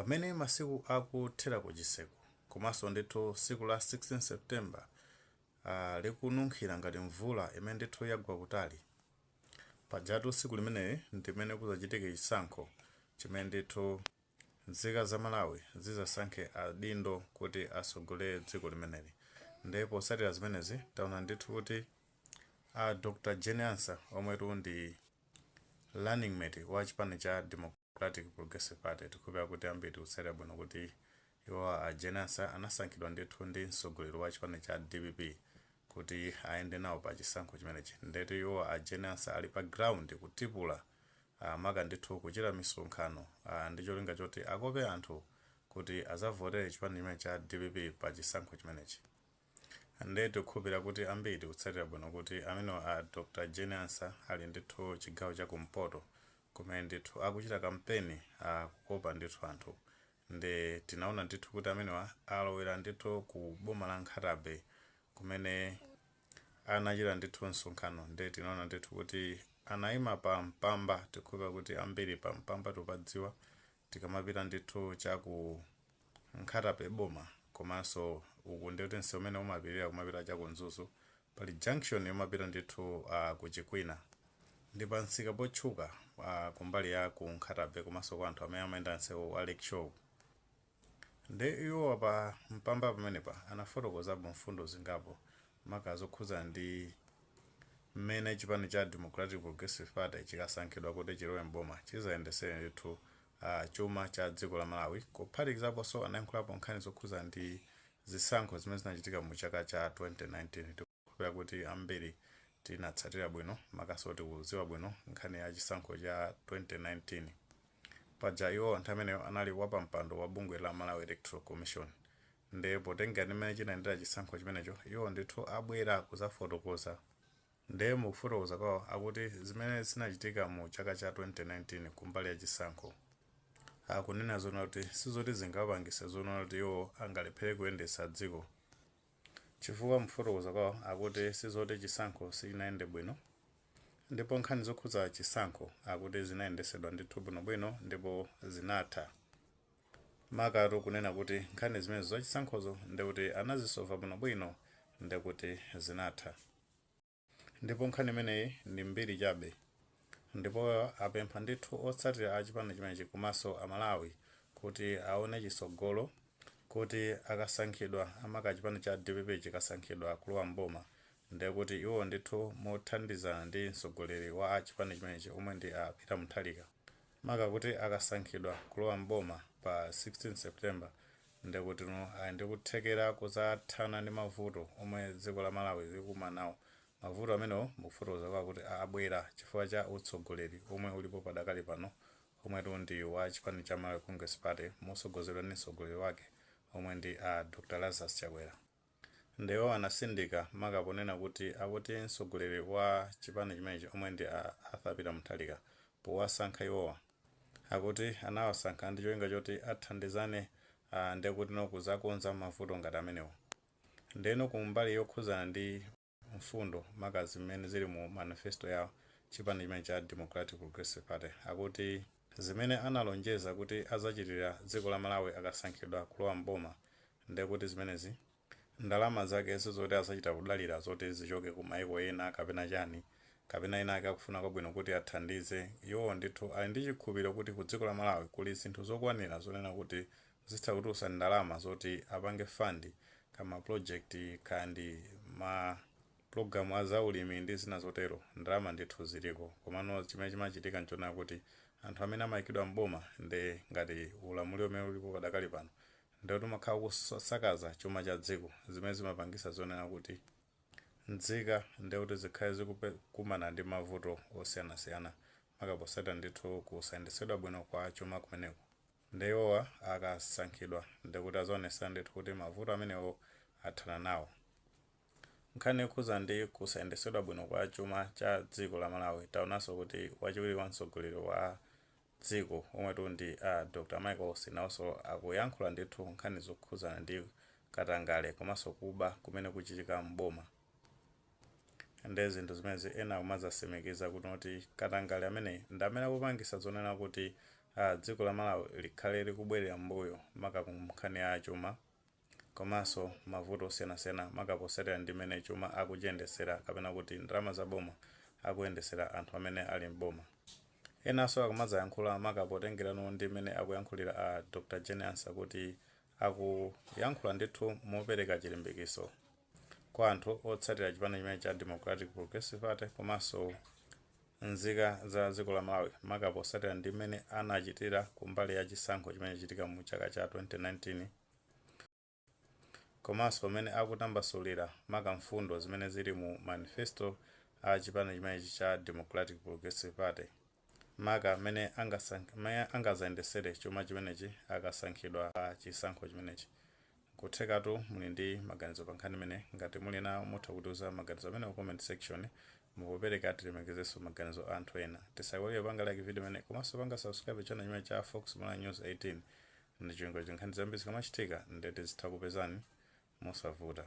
Pamene masiku akuthera ku chiseko, komanso ndithu tsiku la 16 September likununkhira ngati mvula imene ndithu yagwa kutali. Pajatu tsiku limeneli ndimene kuzachitike chisankho chimene ndithu nzika za Malawi zizasankhe adindo kuti asogolere dziko limeneli. Ndiye potsatira zimenezi, taona ndithu kuti a Dr Jane Ansah, omwetu ndi running mate wa chipani cha Democratic Progressive Party, tikhulupira kuti ambiri tikutsatira bwino kuti iwo a Jane Ansah anasankhidwa ndithu ndi mtsogoleri wa chipani cha DPP kuti ayende nawo pa chisankho chimenechi. Ndetu iwo a Jane Ansah ali pa ground kutipula, maka ndithu kuchita misonkhano ndi cholinga choti akope anthu kuti azavotere chipani chimene cha DPP pa chisankho chimenechi. Nde tikukhulupira kuti ambiri tikutsatira bwino kuti amene a Dr Jane Ansah ali ndithu chigawo chakumpoto, kumene ndithu akuchita kampeni, kukopa ndithu anthu. Nde tinaona ndithu kuti amenewa alowera ndithu ku boma la Nkhata Bay, kumene anachita ndithu msonkhano. Nde tinaona ndithu kuti anayima pa Mpamba. Tikukhulupira kuti ambiri pa Mpamba tikupadziwa, tikamapita ndithu chaku Nkhata Bay boma, komanso uku ndikuti msewu umene umapirira kumapita chaku Mzuzu, pali junction yomapita ndithu ku Chikwina, ndi pa msika potchuka kumbali ya ku Nkhata Bay, komanso kwa anthu amene amayenda msewu wa Lake Shore. Ndi iwowa pa Mpamba pamenepa anafotokozapo mfundo zingapo, maka zokhudzana ndi mmene chipani cha Democratic Progressive Party chikasankhidwa kuti chilowe mboma chizayendesere ndithu chuma cha dziko la Malawi. Kuphatikizaponso anayankhulapo nkhani zokhudzana ndi zisankho zimene zinachitika mu chaka cha 2019. Tikukhulupira kuti ambiri tinatsatira bwino, makaso tikudziwa bwino nkhani ya chisankho cha 2019. Paja iwo anthu ameneyo anali wapampando wa bungwe la Malawi Electoral Commission. Nde potengera ndi mmene chinayendera chisankho chimenecho, iwo ndithu abwera kuzafotokoza. Nde mukufotokoza kwawo akuti zimene zinachitika mu chaka cha 2019 kumbali ya chisankho, akunena zona kuti sizoti zingapangise zona kuti iwo angalephere kuyendetsa dziko, chifukwa mukufotokoza kwawo akuti sizoti chisankho sichinayende bwino, ndipo nkhani zokhudza chisankho akuti zinayendesedwa ndithu bwinobwino ndipo zinatha. Makatu kunena kuti nkhani zimenezo zachisankhozo ndikuti anazisolva bwinobwino, ndikuti zinatha, ndipo nkhani imeneyi ndi mbiri chabe. Ndipo apempha ndithu otsatira a chipani chimenechi komanso Amalawi kuti aone chisogolo, kuti akasankhidwa, amaka chipani cha DPP chikasankhidwa kulowa mboma, ndekuti iwo ndithu mothandizana ndi mtsogoleri wa chipani chimenechi, omwe ndi a Peter Mutharika, maka kuti akasankhidwa kulowa mboma pa 16 September, ndekuti no ali ndi kuthekera kuzathana ndi mavuto omwe dziko la Malawi likumana nawo. Mavuto amenewo, mukufotokoza kwa kuti abwera chifukwa cha utsogoleri omwe ulipo padakali pano, omwetu ndi wa chipani cha Malawi Congress Party, mosogozedwa ndi mtsogoleri wake omwe ndi a Dr Lazarus Chakwera. Ndiwo anasindika maka ponena kuti akuti mtsogoleri wa chipani chimenechi, omwe ndi a Arthur Peter Mutharika, powasankha iwowa, akuti anawasankha ndi cholinga choti athandizane, ndekuti no kuzakonza mavuto ngati amenewo. Ndeno kumbali yokhuzana ndi mfundo, maka zimene zili mu manifesto yawo chipani chimene cha Democratic Progressive Party, akuti zimene analonjeza kuti azachitira dziko la Malawi akasankhidwa kulowa mboma, ndekuti zimenezi ndalama zake sizoti azachita kudalira zoti zichoke ku maiko ena kapena chani, kapena ena ake akufuna kwabwino kuti athandize. Iwo ndithu ali ndi chikhulupiriro kuti ku dziko la Malawi kuli zinthu zokwanira zonena kuti zitha kutulutsa ndalama zoti apange fund kama project kandi ma pulogalamu a zaulimi ndi zina zotero. Ndalama ndithu ziliko, komano chimene chimachitika nchonena kuti anthu amene amayikidwa mboma, ndi ngati ulamuliro umene ulipo padakali pano, ndikuti umakhala kusakaza chuma cha dziko, zimene zimapangisa zonena kuti nzika ndikuti zikhale zikukumana ndi mavuto osiyanasiyana, maka posatira ndithu kusayendesedwa bwino kwa chuma kumeneko. Ndiwowa akasankhidwa, ndikuti azaonesa ndithu kuti mavuto amenewo athana nawo. Nkhani yokhuza ndi kusayendesedwa bwino kwa chuma cha dziko la Malawi, taonanso kuti wachiwiri wa mtsogoleri wa dziko, omwetu ndi Dr Michael Usi, nawonso akuyankhula ndithu nkhani zokhuzana ndi katangale komanso kuba kumene kuchitika mboma. Ndi zinthu zimene ena kumazasimikiza kuti katangale amene ndi amene akupangisa zonena kuti Dziko la Malawi likhale likubwerera mbuyo, maka ku nkhani ya chuma komanso mavuto osiyanasiyana, maka posatira ndi mmene chuma akuchiyendesera kapena kuti ndalama za boma akuyendesera anthu amene ali mboma. Enanso akumadzayankhula, maka potengerano ndi mmene akuyankhulira a Dr Jane Ansah, kuti akuyankhula ndithu mopereka chilimbikiso kwa anthu otsatira chipani chimene cha Democratic Progressive Party komanso nzika za dziko la Malawi, maka posatira ndi mmene anachitira kumbali ya chisankho chimene chitika mu chaka cha 2019, komanso pamene akutambasulira maka mfundo zimene zili mu manifesto a chipani chimenechi cha Democratic Progressive Party, maka mmene angazayendesere chuma chimenechi akasankhidwa pa chisankho chimenechi. Kuthekatu muli ndi maganizo pa nkhani imene. Ngati muli nawo, mutha kutiuza maganizo amene mu comment section. Mukupereka tilemekezenso maganizo a anthu ena. Tisayiwalire panga like video imene komanso panga subscribe channel chimene cha Fox Malawi News 18 ndi cholinga kuti nkhani zambiri zikamachitika ndete zitha kupezani mosavuta.